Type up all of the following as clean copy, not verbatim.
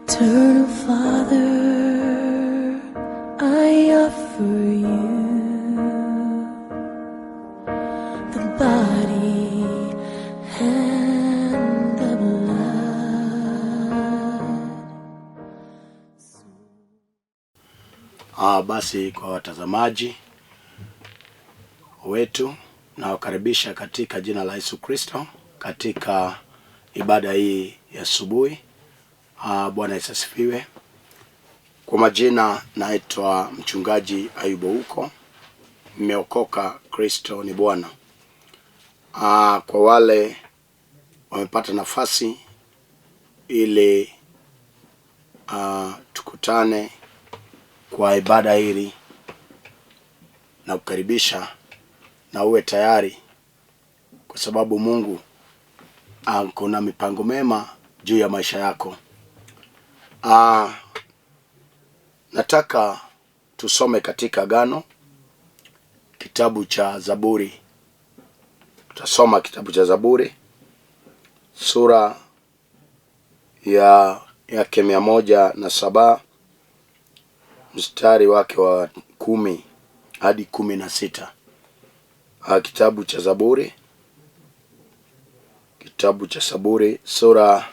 Eternal Father, I offer you the body and the blood. Basi kwa watazamaji wetu nawakaribisha katika jina la Yesu Kristo katika ibada hii ya asubuhi. Bwana Yesu asifiwe. Kwa majina naitwa mchungaji Ayubu Huko, nimeokoka, Kristo ni Bwana. Kwa wale wamepata nafasi ili tukutane kwa ibada hili na kukaribisha na uwe tayari, kwa sababu Mungu kuna mipango mema juu ya maisha yako. Nataka tusome katika Agano, kitabu cha Zaburi. Tutasoma kitabu cha Zaburi sura ya yake 107 mstari wake wa 10 hadi 16. Kitabu cha Zaburi, kitabu cha Zaburi sura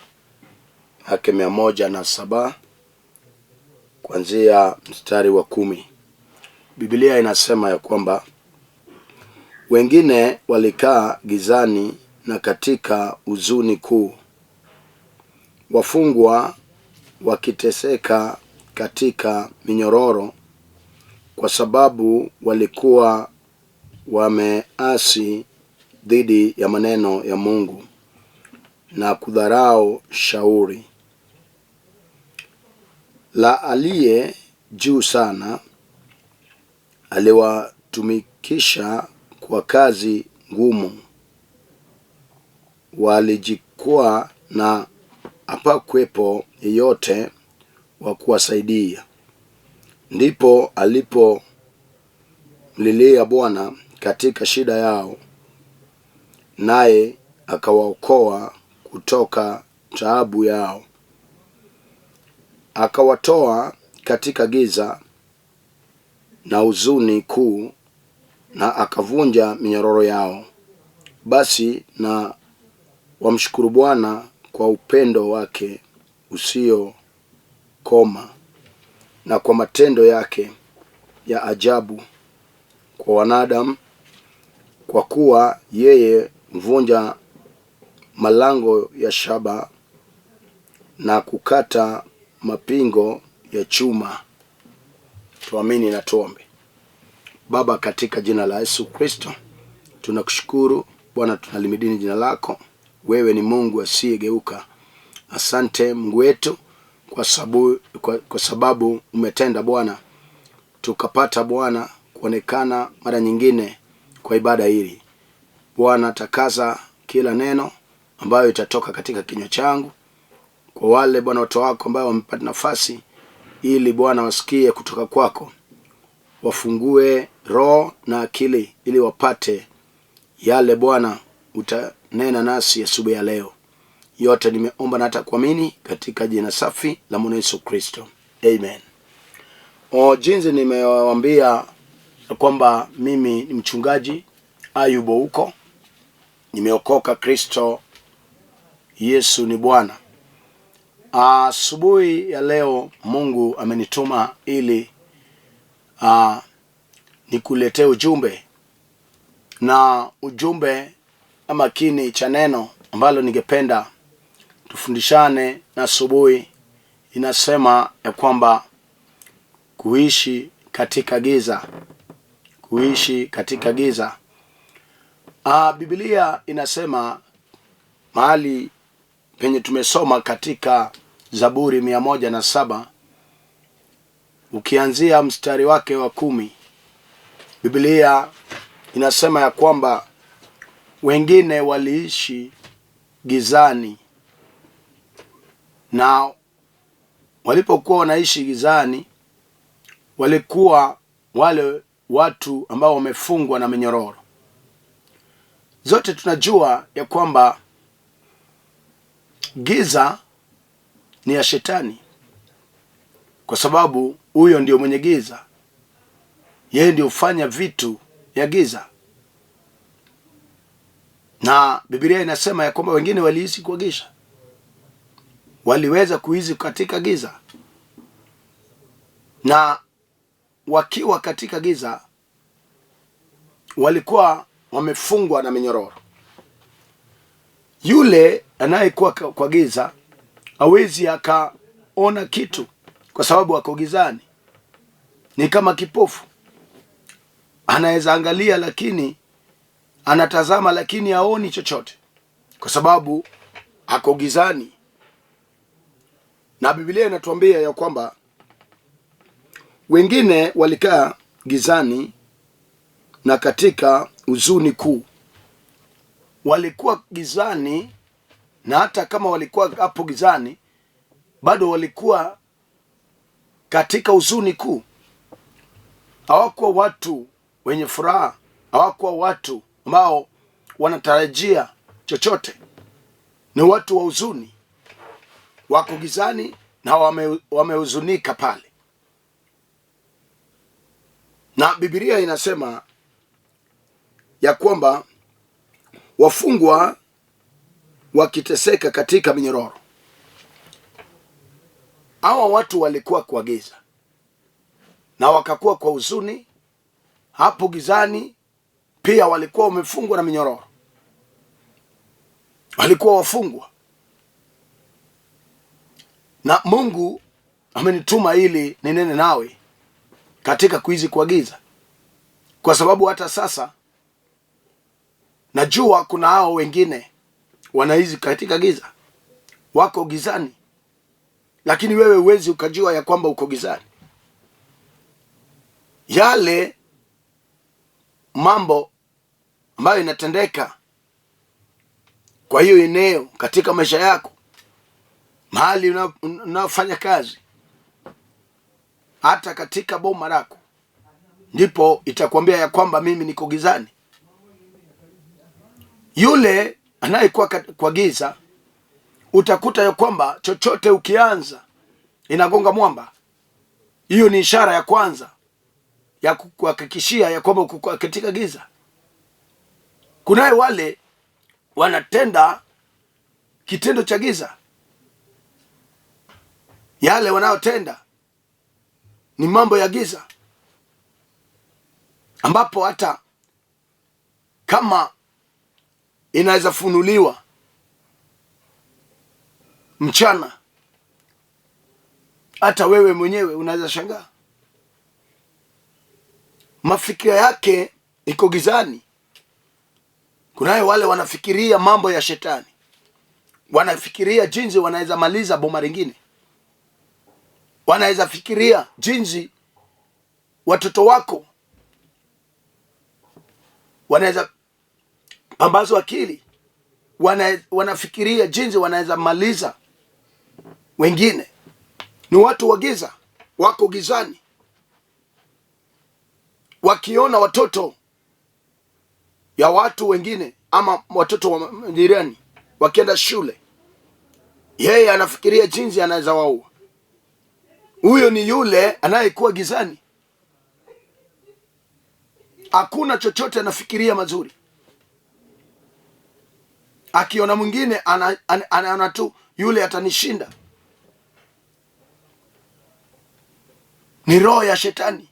yake 107 kuanzia mstari wa 10. Biblia inasema ya kwamba wengine walikaa gizani na katika huzuni kuu, wafungwa wakiteseka katika minyororo, kwa sababu walikuwa wameasi dhidi ya maneno ya Mungu na kudharau shauri la aliye juu sana. Aliwatumikisha kwa kazi ngumu, walijikwaa na hapakuwepo yeyote wa kuwasaidia. Ndipo alipomlilia Bwana katika shida yao, naye akawaokoa kutoka taabu yao. Akawatoa katika giza na huzuni kuu, na akavunja minyororo yao. Basi na wamshukuru Bwana kwa upendo wake usiokoma, na kwa matendo yake ya ajabu kwa wanadamu, kwa kuwa yeye mvunja malango ya shaba na kukata mapingo ya chuma. Tuamini na tuombe. Baba, katika jina la Yesu Kristo tunakushukuru Bwana, tunalimidini jina lako. Wewe ni Mungu asiyegeuka. Asante Mungu wetu kwa sababu umetenda Bwana, tukapata Bwana kuonekana mara nyingine kwa ibada hili. Bwana, takaza kila neno ambayo itatoka katika kinywa changu, kwa wale Bwana watu wako ambao wamepata nafasi ili Bwana wasikie kutoka kwako, wafungue roho na akili ili wapate yale Bwana utanena nasi asubuhi ya leo. Yote nimeomba na hata kuamini katika jina safi la Mwana Yesu Kristo, amen. Jinsi nimewaambia kwamba mimi ni mchungaji Ayubu Huko, nimeokoka, Kristo Yesu ni Bwana. Asubuhi ya leo Mungu amenituma ili nikuletee ujumbe, na ujumbe ama kini cha neno ambalo ningependa tufundishane na asubuhi inasema ya kwamba kuishi katika giza, kuishi katika giza. Biblia inasema mahali penye tumesoma katika Zaburi 107 ukianzia mstari wake wa 10, Biblia inasema ya kwamba wengine waliishi gizani, na walipokuwa wanaishi gizani walikuwa wale watu ambao wamefungwa na minyororo. Zote tunajua ya kwamba giza ni ya shetani. kwa sababu huyo ndio mwenye giza, yeye ndio hufanya vitu ya giza. Na Biblia inasema ya kwamba wengine waliishi kwa giza, waliweza kuishi katika giza, na wakiwa katika giza walikuwa wamefungwa na minyororo. Yule anayekuwa kwa giza hawezi akaona kitu, kwa sababu ako gizani, ni kama kipofu. Anaweza angalia, lakini anatazama, lakini haoni chochote, kwa sababu ako gizani. Na Biblia inatuambia ya kwamba wengine walikaa gizani na katika huzuni kuu. Walikuwa gizani, na hata kama walikuwa hapo gizani, bado walikuwa katika huzuni kuu. Hawakuwa watu wenye furaha, hawakuwa watu ambao wanatarajia chochote. Ni watu wa huzuni, wako gizani na wamehuzunika pale. Na Biblia inasema ya kwamba wafungwa wakiteseka katika minyororo. Hawa watu walikuwa kwa giza na wakakuwa kwa huzuni hapo gizani, pia walikuwa wamefungwa na minyororo, walikuwa wafungwa. Na Mungu amenituma ili ninene nawe katika kuishi kwa giza, kwa sababu hata sasa najua kuna hao wengine wanaishi katika giza, wako gizani, lakini wewe huwezi ukajua ya kwamba uko gizani. Yale mambo ambayo inatendeka kwa hiyo eneo katika maisha yako, mahali unafanya kazi, hata katika boma lako, ndipo itakwambia ya kwamba mimi niko gizani. Yule anayekuwa kwa giza, utakuta ya kwamba chochote ukianza inagonga mwamba. Hiyo ni ishara ya kwanza ya kukuhakikishia ya kwamba uko katika giza. Kunaye wale wanatenda kitendo cha giza, yale wanayotenda ni mambo ya giza, ambapo hata kama inaweza funuliwa mchana, hata wewe mwenyewe unaweza shangaa. Mafikira yake iko gizani. Kunayo wale wanafikiria mambo ya shetani, wanafikiria jinsi wanaweza maliza boma lingine, wanaweza fikiria jinsi watoto wako wanaweza pambazwa akili, wanafikiria jinsi wanaweza maliza wengine. Ni watu wa giza, wako gizani, wakiona watoto ya watu wengine ama watoto wa jirani wakienda shule, yeye anafikiria jinsi anaweza waua. Huyo ni yule anayekuwa gizani, hakuna chochote anafikiria mazuri. Akiona mwingine anaona tu yule atanishinda. Ni roho ya shetani.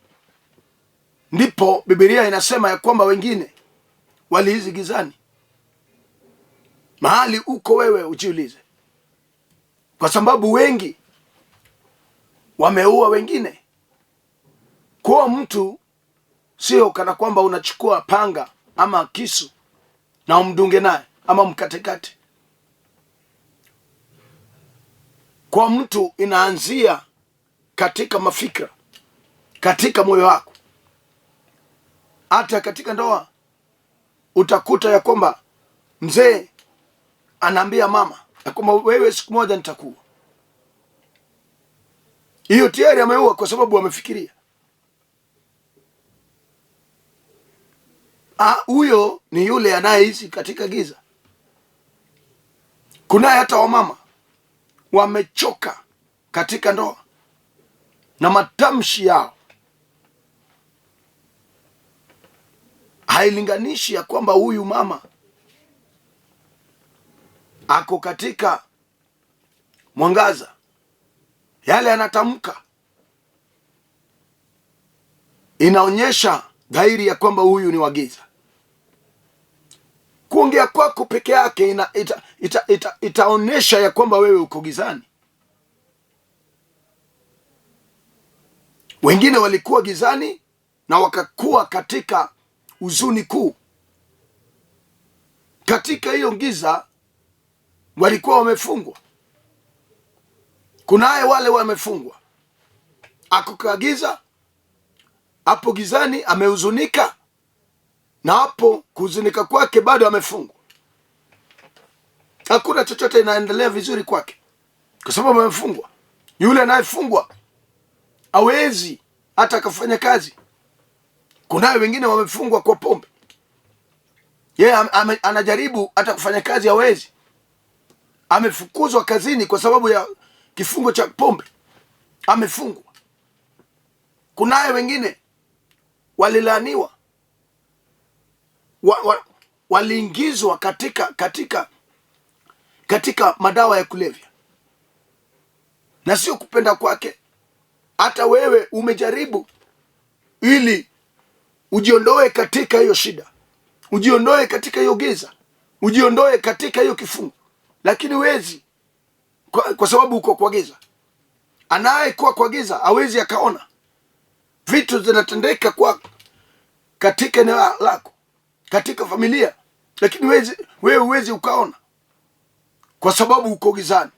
Ndipo Biblia inasema ya kwamba wengine waliishi gizani. Mahali uko wewe ujiulize, kwa sababu wengi wameua wengine. Kuwa mtu sio kana kwamba unachukua panga ama kisu na umdunge naye ama mkatekate. Kwa mtu inaanzia katika mafikra, katika moyo wako. Hata katika ndoa utakuta ya kwamba mzee anaambia mama ya kwamba wewe, siku moja nitakuua. Hiyo tayari ameua kwa sababu amefikiria. Huyo ni yule anayeishi katika giza. Kunaye hata wamama wamechoka katika ndoa, na matamshi yao hailinganishi ya kwamba huyu mama ako katika mwangaza. Yale anatamka inaonyesha dhahiri ya kwamba huyu ni wa giza. Kuongea kwako peke yake itaonyesha ya kwamba wewe uko gizani. Wengine walikuwa gizani na wakakuwa katika huzuni kuu. Katika hiyo giza walikuwa wamefungwa. Kunaye wale wamefungwa, ako kwa giza, hapo gizani amehuzunika, na hapo kuhuzunika kwake bado amefungwa. Hakuna chochote inaendelea vizuri kwake kwa sababu amefungwa. Yule anayefungwa hawezi hata akafanya kazi. Kunayo wengine wamefungwa kwa pombe, yeye anajaribu hata kufanya kazi hawezi. Amefukuzwa kazini kwa sababu ya kifungo cha pombe, amefungwa. Kunayo wengine walilaaniwa, waliingizwa katika madawa ya kulevya, na sio kupenda kwake. Hata wewe umejaribu ili ujiondoe katika hiyo shida, ujiondoe katika hiyo giza, ujiondoe katika hiyo kifungo, lakini huwezi kwa sababu uko kwa giza. Anayekuwa kwa giza hawezi akaona vitu zinatendeka kwa katika eneo lako, katika familia, lakini wewe huwezi ukaona kwa sababu uko gizani.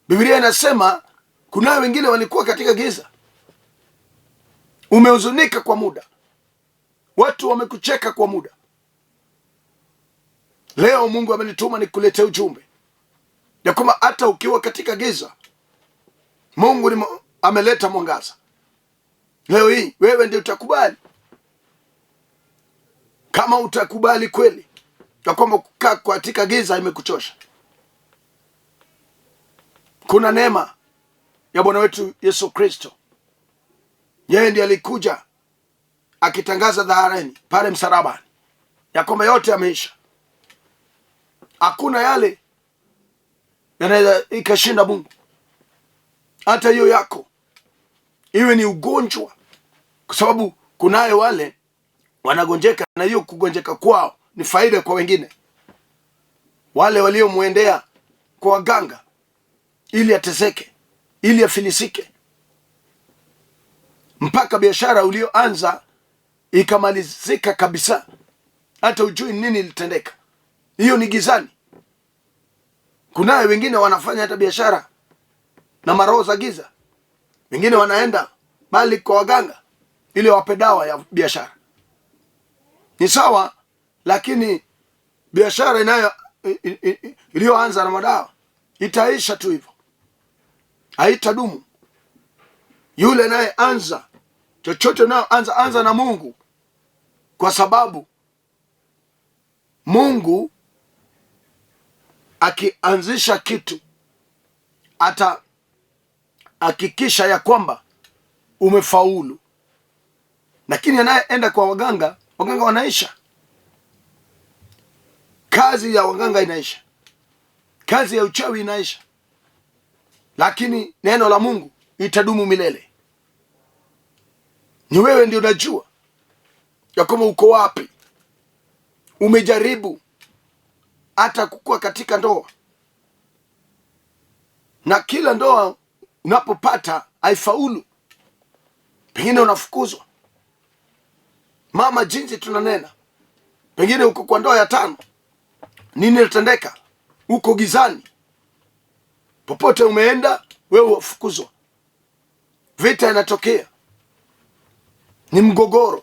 Biblia inasema kuna wengine walikuwa katika giza. Umehuzunika kwa muda, watu wamekucheka kwa muda. Leo Mungu amenituma nikuletee ujumbe ya kwamba hata ukiwa katika giza, Mungu ameleta mwangaza. Leo hii wewe ndio utakubali. Kama utakubali kweli ya kwamba kukaa katika giza imekuchosha, kuna neema ya Bwana wetu Yesu Kristo. Yeye ndiye alikuja akitangaza dhaharani pale msalabani ya kwamba yote yameisha, hakuna yale yanaweza ikashinda Mungu. Hata hiyo yako iwe ni ugonjwa, kwa sababu kunayo wale wanagonjeka, na hiyo kugonjeka kwao ni faida kwa wengine, wale waliomwendea kwa waganga ili ateseke, ili afilisike, mpaka biashara ulioanza ikamalizika kabisa, hata ujui nini ilitendeka. Hiyo ni gizani. Kunayo wengine wanafanya hata biashara na maroho za giza, wengine wanaenda bali kwa waganga ili wape dawa ya biashara. Ni sawa, lakini biashara inayo iliyoanza na madawa itaisha tu hivyo, haitadumu. Yule anayeanza chochote, nayo anza na Mungu, kwa sababu Mungu akianzisha kitu atahakikisha ya kwamba umefaulu. Lakini anayeenda kwa waganga, waganga wanaisha, kazi ya waganga inaisha, kazi ya uchawi inaisha, lakini neno la Mungu itadumu milele. Ni wewe ndio unajua ya kwamba uko wapi. Umejaribu hata kukua katika ndoa, na kila ndoa unapopata haifaulu, pengine unafukuzwa. Mama, jinsi tunanena, pengine uko kwa ndoa ya tano, nini litendeka? Uko gizani, popote umeenda wewe wafukuzwa, vita inatokea, ni mgogoro,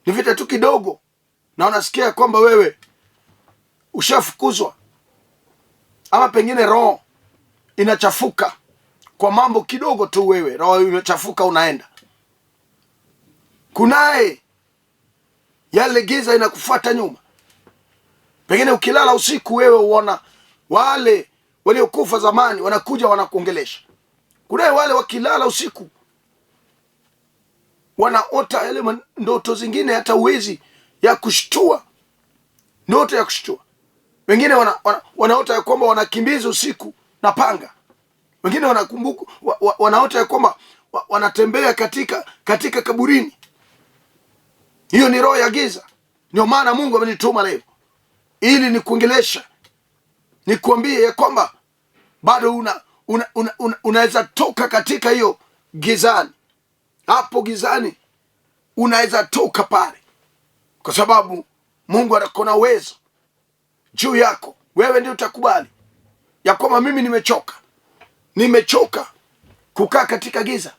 ni vita tu kidogo, na unasikia kwamba wewe ushafukuzwa, ama pengine roho inachafuka kwa mambo kidogo tu, wewe roho imechafuka, unaenda kunaye yale giza inakufuata nyuma. Pengine ukilala usiku, wewe uona wale waliokufa zamani wanakuja wanakuongelesha. Kunaye wale wakilala usiku wanaota yale ndoto zingine hata uwezi ya kushtua, ndoto ya kushtua. Wengine wanaota ya kwamba wanakimbiza usiku na panga. Wengine wanakumbuka wanaota ya kwamba wanatembea katika kaburini. Hiyo ni roho ya giza. Ndio maana Mungu amenituma leo ili nikuongelesha, nikuambie ya kwamba bado unaweza toka katika hiyo gizani. Hapo gizani unaweza toka pale, kwa sababu Mungu anakona uwezo juu yako. Wewe ndio utakubali ya kwamba mimi nimechoka, nimechoka kukaa katika giza,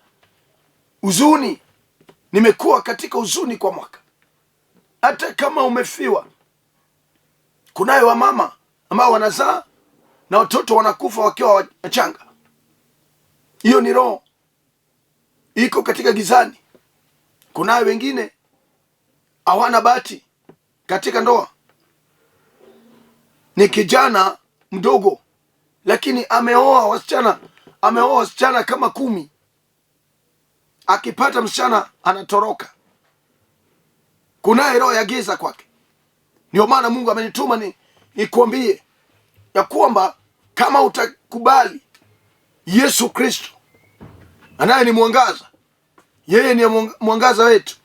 huzuni. Nimekuwa katika huzuni kwa mwaka. Hata kama umefiwa, kunayo wamama ambao wanazaa na watoto wanakufa wakiwa wachanga. Hiyo ni roho iko katika gizani. Kunayo wengine hawana bahati katika ndoa, ni kijana mdogo lakini ameoa wasichana kama 10. Akipata msichana anatoroka. Kunaye roho ya giza kwake. Ndio maana Mungu amenituma nikuambie ya kwamba kama utakubali Yesu Kristo anaye ni mwangaza, yeye ni mwangaza wetu,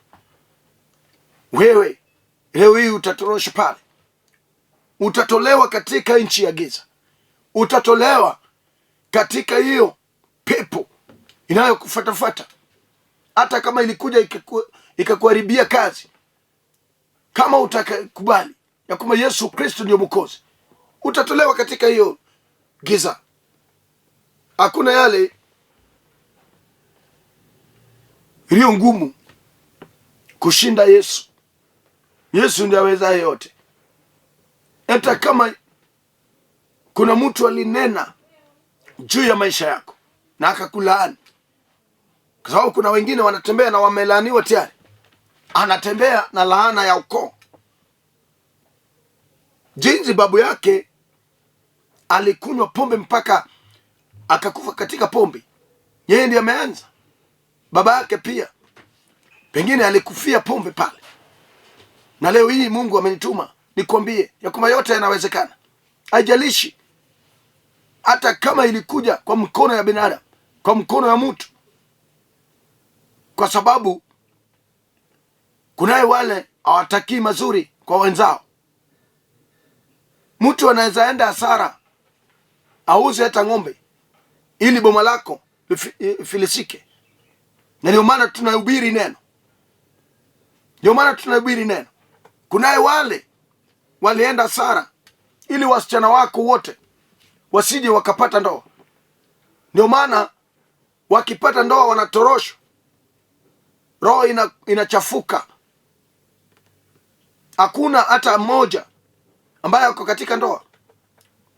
wewe leo hii utatoroshwa pale, utatolewa katika nchi ya giza, utatolewa katika hiyo pepo inayokufuatafuata. Hata kama ilikuja ikakuharibia kazi, kama utakubali ya kwamba Yesu Kristo ndio Mwokozi, utatolewa katika hiyo giza. Hakuna yale iliyo ngumu kushinda Yesu. Yesu ndiye awezaye yote. Hata kama kuna mtu alinena juu ya maisha yako na akakulaani, kwa sababu kuna wengine wanatembea na wamelaaniwa tayari, anatembea na laana ya ukoo. Jinsi babu yake alikunywa pombe mpaka akakufa katika pombe, yeye ndiye ameanza. Baba yake pia pengine alikufia pombe pale. Na leo hii Mungu amenituma nikwambie ya kwamba yote yanawezekana. Haijalishi hata kama ilikuja kwa mkono ya binadamu, kwa mkono ya mtu, kwa sababu kunaye wale hawatakii mazuri kwa wenzao. Mtu anaweza enda hasara, auze hata ng'ombe ili boma lako lifilisike. Na ndio maana tunahubiri neno, ndio maana tunahubiri neno. Kunaye wale walienda hasara ili wasichana wako wote wasije wakapata ndoa. Ndio maana wakipata ndoa wanatoroshwa, roho inachafuka. Hakuna hata mmoja ambaye ako katika ndoa,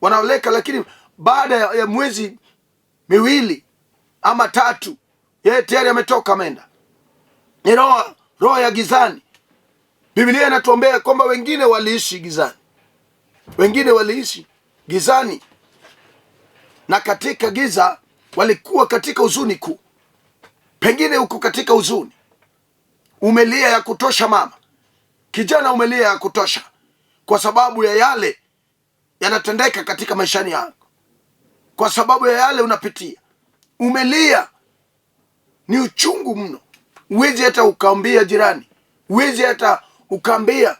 wanaoleka, lakini baada ya mwezi miwili ama 3 yeye tayari ametoka ameenda. Ni roho ya gizani. Biblia inatuombea kwamba wengine waliishi gizani, wengine waliishi gizani, na katika giza walikuwa katika huzuni kuu. Pengine uko katika huzuni, umelia ya kutosha mama, kijana umelia ya kutosha kwa sababu ya yale yanatendeka katika maishani yako, kwa sababu ya yale unapitia, umelia, ni uchungu mno. Huwezi hata ukaambia jirani, huwezi hata ukaambia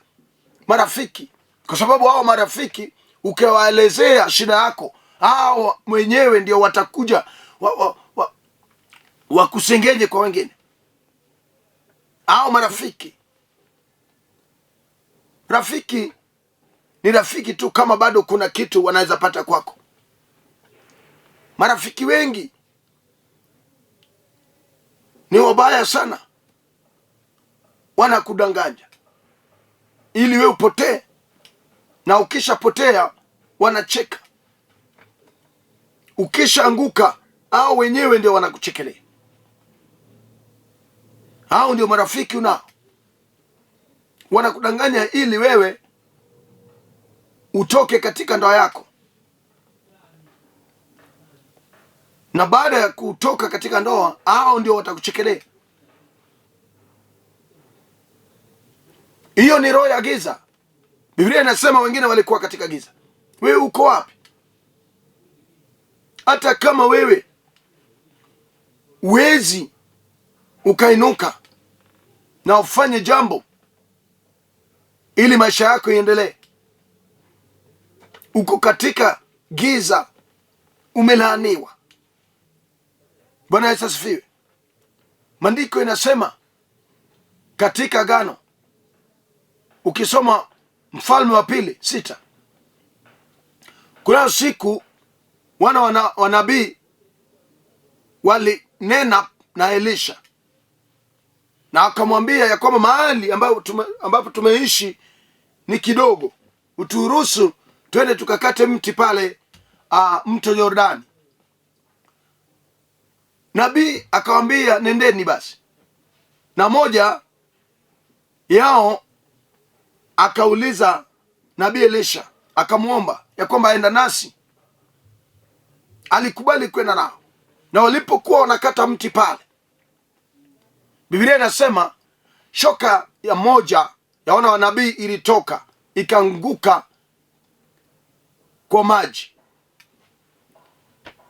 marafiki, kwa sababu hao marafiki ukiwaelezea shida yako, hao mwenyewe ndio watakuja wakusengenye kwa wengine. Hao marafiki, rafiki ni rafiki tu kama bado kuna kitu wanaweza pata kwako. Marafiki wengi ni wabaya sana, wanakudanganya ili wewe upotee, na ukishapotea wanacheka. Ukishaanguka hao wenyewe ndio wanakuchekelea. Hao ndio marafiki unao, wanakudanganya ili wewe utoke katika ndoa yako. Na baada ya kutoka katika ndoa, hao ndio watakuchekelea. Hiyo ni roho ya giza. Biblia inasema wengine walikuwa katika giza. Wewe uko wapi? Hata kama wewe uwezi ukainuka na ufanye jambo ili maisha yako iendelee, uko katika giza, umelaaniwa. Bwana Yesu asifiwe. Maandiko inasema katika Agano, ukisoma Mfalme wa Pili 6, kuna siku wana wa nabii walinena na Elisha na akamwambia ya kwamba mahali ambapo tumeishi ni kidogo, uturuhusu twende tukakate mti pale mto Yordani. Nabii akawambia nendeni basi, na moja yao akauliza nabii Elisha akamwomba ya kwamba aenda nasi. Alikubali kwenda nao, na walipokuwa wanakata mti pale, Biblia inasema shoka ya moja ya wana wa nabii ilitoka ikaanguka kwa maji,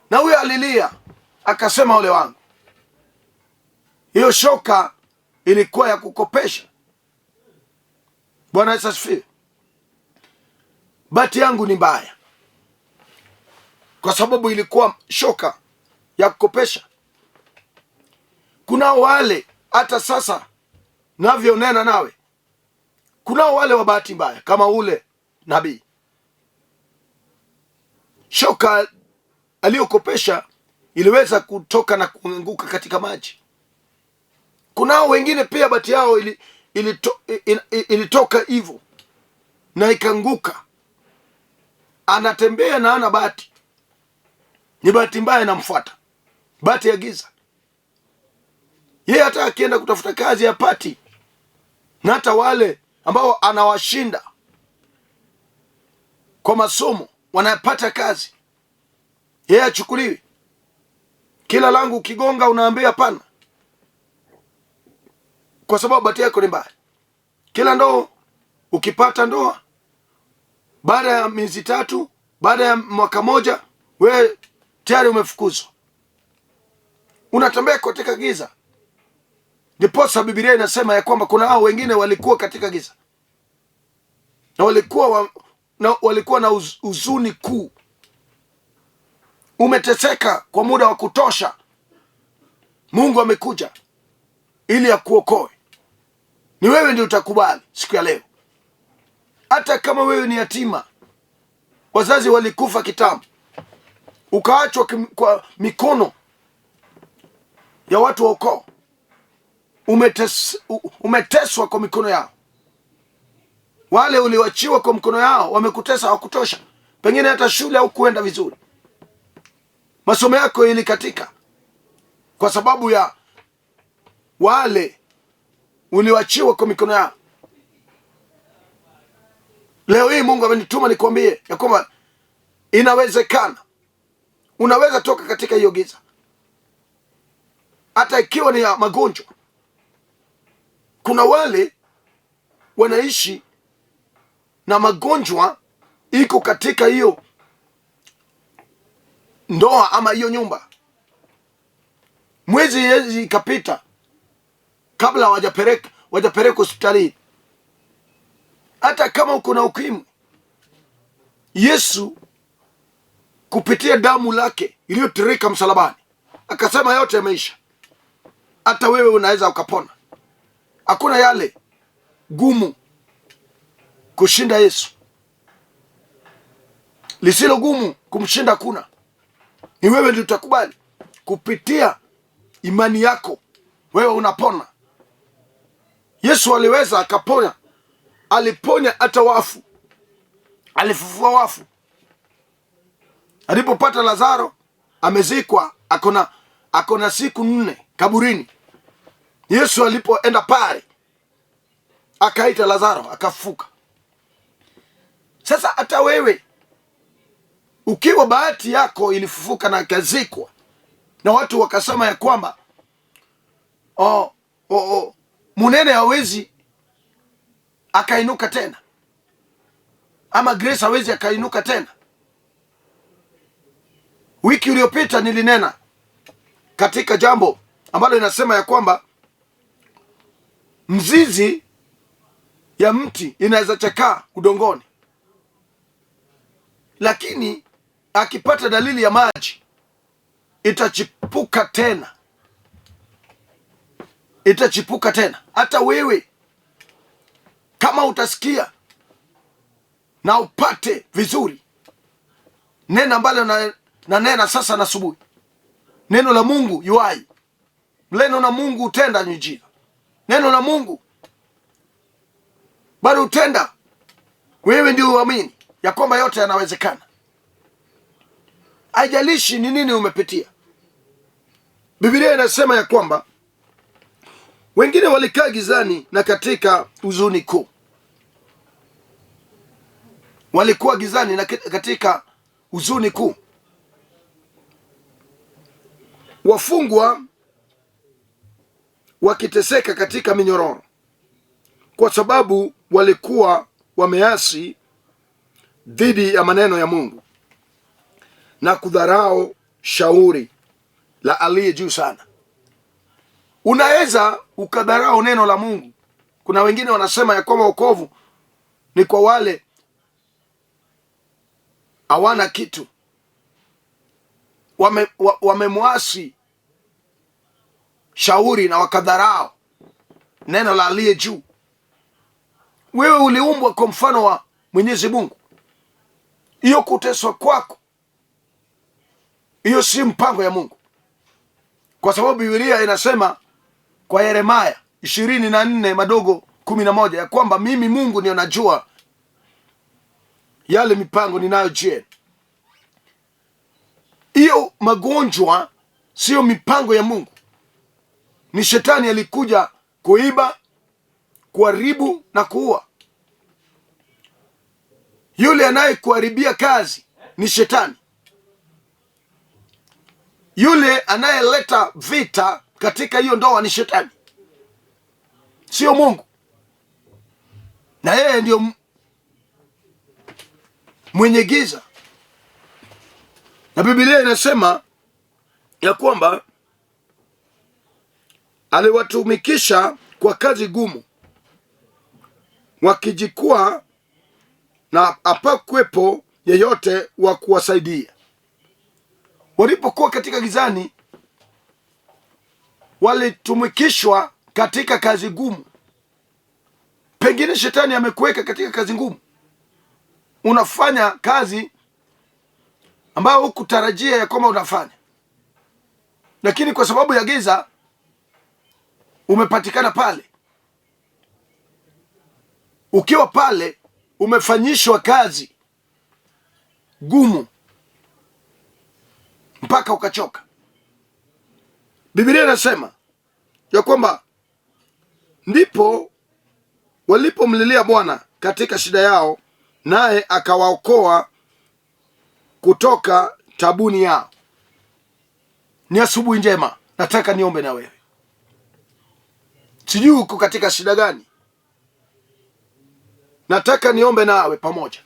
na huyo alilia akasema, ole wangu. Hiyo shoka ilikuwa ya kukopesha. Bwana Yesu asifiwe. Bahati yangu ni mbaya, kwa sababu ilikuwa shoka ya kukopesha. Kuna wale hata sasa navyonena nawe, kunao wale wa bahati mbaya kama ule nabii, shoka aliyokopesha iliweza kutoka na kuanguka katika maji. Kunao wengine pia bahati yao ilitoka hivyo na ikaanguka. Anatembea na ana bahati, ni bahati mbaya inamfuata, bahati ya giza. Yeye hata akienda kutafuta kazi hapati, na hata wale ambao anawashinda kwa masomo wanapata kazi, yeye achukuliwi. Kila langu ukigonga unaambia hapana, kwa sababu bahati yako ni mbaya. Kila ndoo ukipata ndoa, baada ya miezi 3, baada ya mwaka moja, wewe tayari umefukuzwa, unatembea katika giza. Ndiposa Biblia inasema ya kwamba kuna hao wengine walikuwa katika giza na walikuwa na huzuni kuu. Umeteseka kwa muda wa kutosha, Mungu amekuja ili akuokoe. Ni wewe ndio utakubali siku ya leo. Hata kama wewe ni yatima, wazazi walikufa kitambo, ukaachwa kwa mikono ya watu wa ukoo, umeteswa kwa mikono yao. Wale ulioachiwa kwa mikono yao wamekutesa hawakutosha, pengine hata shule haukuenda vizuri, masomo yako ilikatika kwa sababu ya wale ulioachiwa kwa mikono yao. Leo hii Mungu amenituma nikwambie ya kwamba inawezekana, unaweza toka katika hiyo giza, hata ikiwa ni ya magonjwa. Kuna wale wanaishi na magonjwa iko katika hiyo ndoa ama hiyo nyumba, mwezi yezi ikapita kabla hawajapeleka hospitalini. Hata kama uko na ukimwi, Yesu kupitia damu lake iliyotiririka msalabani akasema yote yameisha. Hata wewe unaweza ukapona. Hakuna yale gumu kushinda Yesu, lisilo gumu kumshinda kuna. Ni wewe ndio utakubali kupitia imani yako, wewe unapona. Yesu aliweza akaponya, aliponya hata wafu, alifufua wafu. Alipopata Lazaro amezikwa, akona siku 4 kaburini. Yesu alipoenda pale akaita Lazaro akafufuka. Sasa hata wewe ukiwa bahati yako ilifufuka na ikazikwa, Na watu wakasema ya kwamba oh, oh, oh, Munene hawezi akainuka tena, ama Grace hawezi akainuka tena. Wiki iliyopita nilinena katika jambo ambalo inasema ya kwamba mzizi ya mti inaweza chakaa udongoni, lakini akipata dalili ya maji itachipuka tena, itachipuka tena. Hata wewe kama utasikia na upate vizuri neno ambalo na nena sasa na asubuhi, neno la Mungu yuai, neno la Mungu hutenda miujiza, neno la Mungu bado hutenda. Wewe ndio uamini ya kwamba yote yanawezekana, haijalishi ni nini umepitia. Biblia inasema ya kwamba wengine walikaa gizani na katika huzuni kuu, walikuwa gizani na katika huzuni kuu, wafungwa wakiteseka katika minyororo, kwa sababu walikuwa wameasi dhidi ya maneno ya Mungu na kudharau shauri la aliye juu sana. Unaweza ukadharau neno la Mungu. Kuna wengine wanasema ya kwamba wokovu ni kwa wale hawana kitu, wamemwasi shauri na wakadharau neno la aliye juu. Wewe uliumbwa kwa mfano wa Mwenyezi Mungu. Hiyo kuteswa kwako, hiyo si mpango ya Mungu, kwa sababu Biblia inasema kwa Yeremaya 24:11 ya kwamba mimi Mungu ndio najua yale mipango ninayo juu. Hiyo magonjwa siyo mipango ya Mungu, ni shetani alikuja kuiba, kuharibu na kuua. Yule anayekuharibia kazi ni shetani. Yule anayeleta vita katika hiyo ndoa ni shetani, sio Mungu, na yeye ndio mwenye giza. Na Biblia inasema ya kwamba aliwatumikisha kwa kazi gumu, wakijikwaa na hapakuwepo yeyote wa kuwasaidia. Walipokuwa katika gizani, walitumikishwa katika kazi gumu. Pengine shetani amekuweka katika kazi ngumu, unafanya kazi ambayo hukutarajia ya kwamba unafanya, lakini kwa sababu ya giza umepatikana pale. Ukiwa pale umefanyishwa kazi gumu mpaka ukachoka. Biblia inasema ya kwamba ndipo walipomlilia Bwana katika shida yao, naye akawaokoa kutoka tabuni yao. Ni asubuhi njema, nataka niombe na wewe. Sijui uko katika shida gani, nataka niombe nawe pamoja.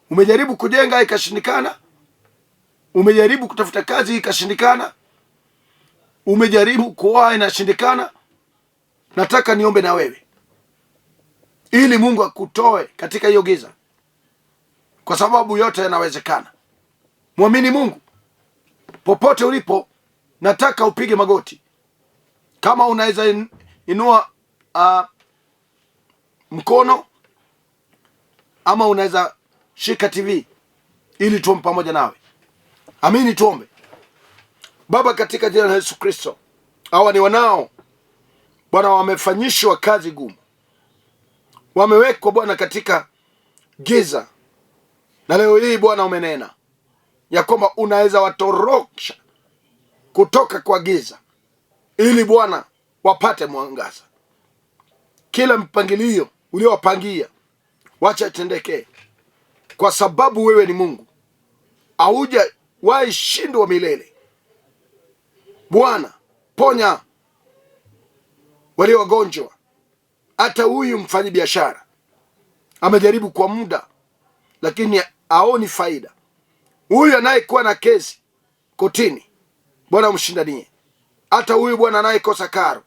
Umejaribu kujenga ikashindikana, umejaribu kutafuta kazi ikashindikana, umejaribu kuoa inashindikana. Nataka niombe na wewe ili Mungu akutoe katika hiyo giza, kwa sababu yote yanawezekana. Mwamini Mungu popote ulipo. Nataka upige magoti, kama unaweza inua mkono ama unaweza shika TV ili tuombe pamoja nawe. Amini, tuombe. Baba, katika jina la Yesu Kristo, hawa ni wanao Bwana, wamefanyishwa kazi gumu, wamewekwa Bwana katika giza, na leo hii Bwana umenena ya kwamba unaweza watorosha kutoka kwa giza ili Bwana wapate mwangaza. Kila mpangilio uliowapangia wacha itendekee, kwa sababu wewe ni Mungu, haujawahi shindwa milele. Bwana, ponya walio wagonjwa. Hata huyu mfanyi biashara amejaribu kwa muda, lakini haoni faida. Huyu anayekuwa na kesi kotini, Bwana mshindanie. Hata huyu Bwana anayekosa karo,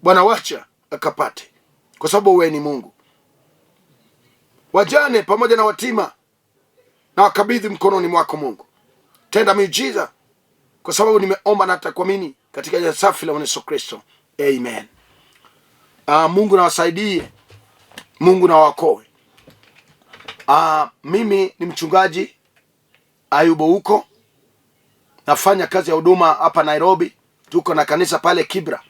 Bwana wacha akapate, kwa sababu wewe ni Mungu. Wajane pamoja na watima na wakabidhi mkononi mwako Mungu. Tenda miujiza, kwa sababu nimeomba na nitakuamini katika jina safi la Yesu Kristo, amen. Mungu nawasaidie, Mungu na waokoe. Mimi ni mchungaji Ayubu huko, nafanya kazi ya huduma hapa Nairobi. Tuko na kanisa pale Kibra.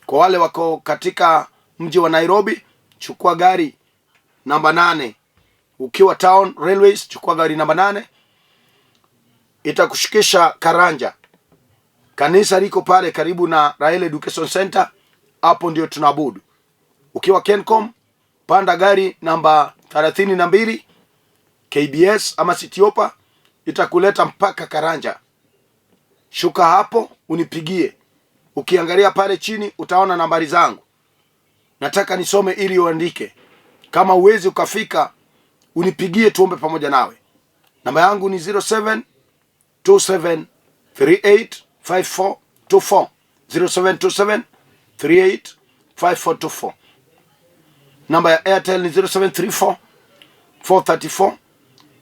Kwa wale wako katika mji wa Nairobi, chukua gari namba 8. Ukiwa town railways, chukua gari namba 8, itakushikisha Karanja. Kanisa liko pale karibu na Raila Education Center, hapo ndio tunaabudu. Ukiwa Kencom, panda gari namba 32 KBS ama Citiopa, itakuleta mpaka Karanja. Shuka hapo unipigie. Ukiangalia pale chini utaona nambari zangu. Nataka nisome ili uandike. Kama uwezi ukafika, unipigie tuombe pamoja nawe. Namba yangu ni 07 27 38 54 24, 0727 38 5424. Namba ya Airtel ni 0734 434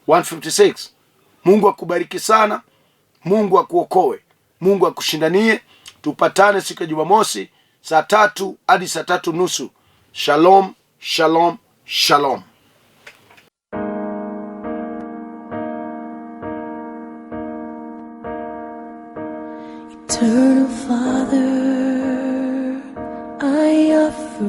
156. Mungu akubariki sana, Mungu akuokoe, Mungu akushindanie. Tupatane siku ya Jumamosi saa 3 hadi saa 3:30. Shalom, shalom, shalom. Eternal Father, I offer